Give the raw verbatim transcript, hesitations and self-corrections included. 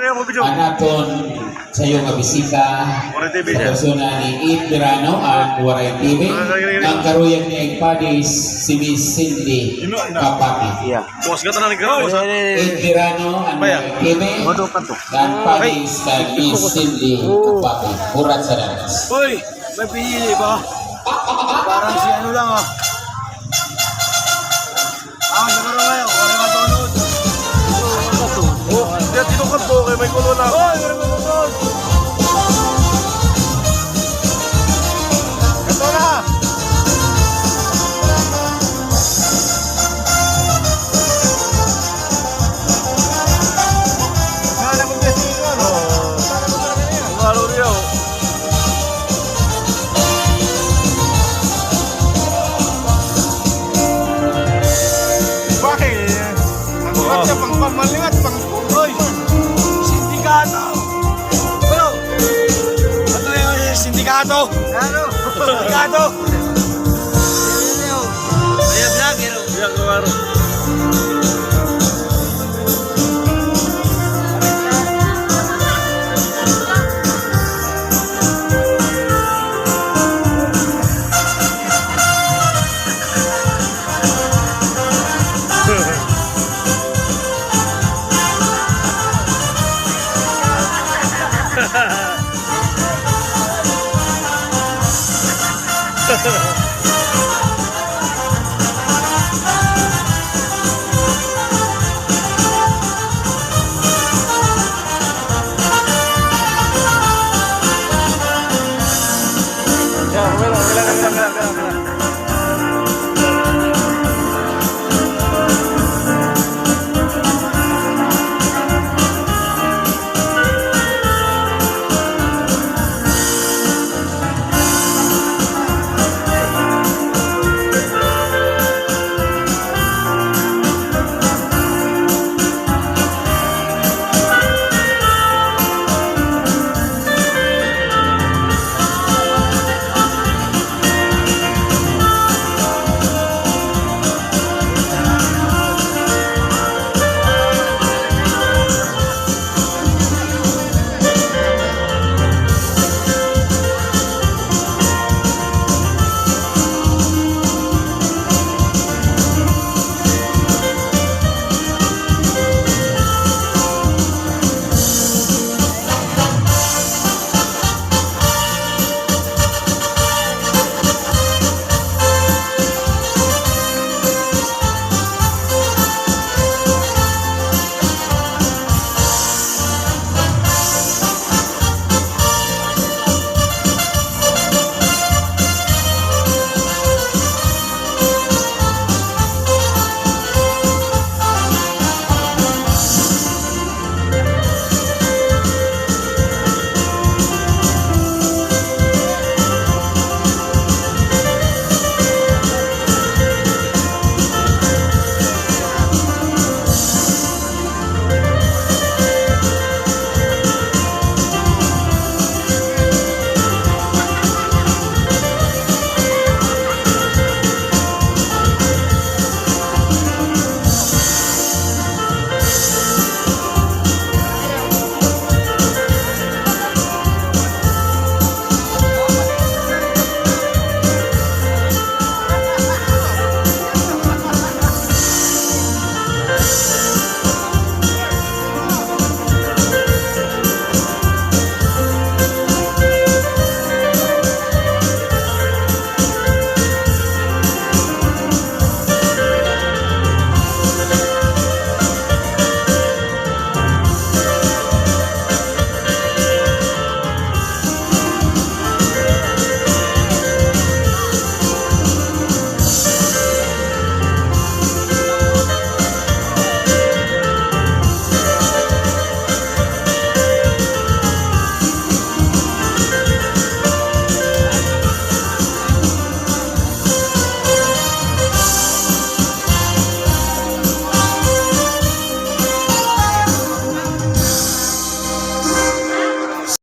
An aton sayo nga bisita, sa persona ni Ed Verano, an Waray T V, an karuyag ni Ed Padis, si Miss Cindy Kapati. Ed Verano, an Waray T V, an Padis, kan Miss Cindy Kapati. Burat sa danas. Uy, may pinili ba? Parang si ano lang, ah. Ah, siguro kayo, kung ano matunod. Oh, diyan, tinukan po, kay may kulo na. Oy, may kulo na. Ito na. Sana kung gusto nyo, ano? Ang laro niya, oh. Bakit? Ang kuwat siya, pang pamalingat, pang putoy. Sindikato. Bro, ato yung sindikato. Ano? Sindikato. Kaya vlogger, oh. Kaya klaro.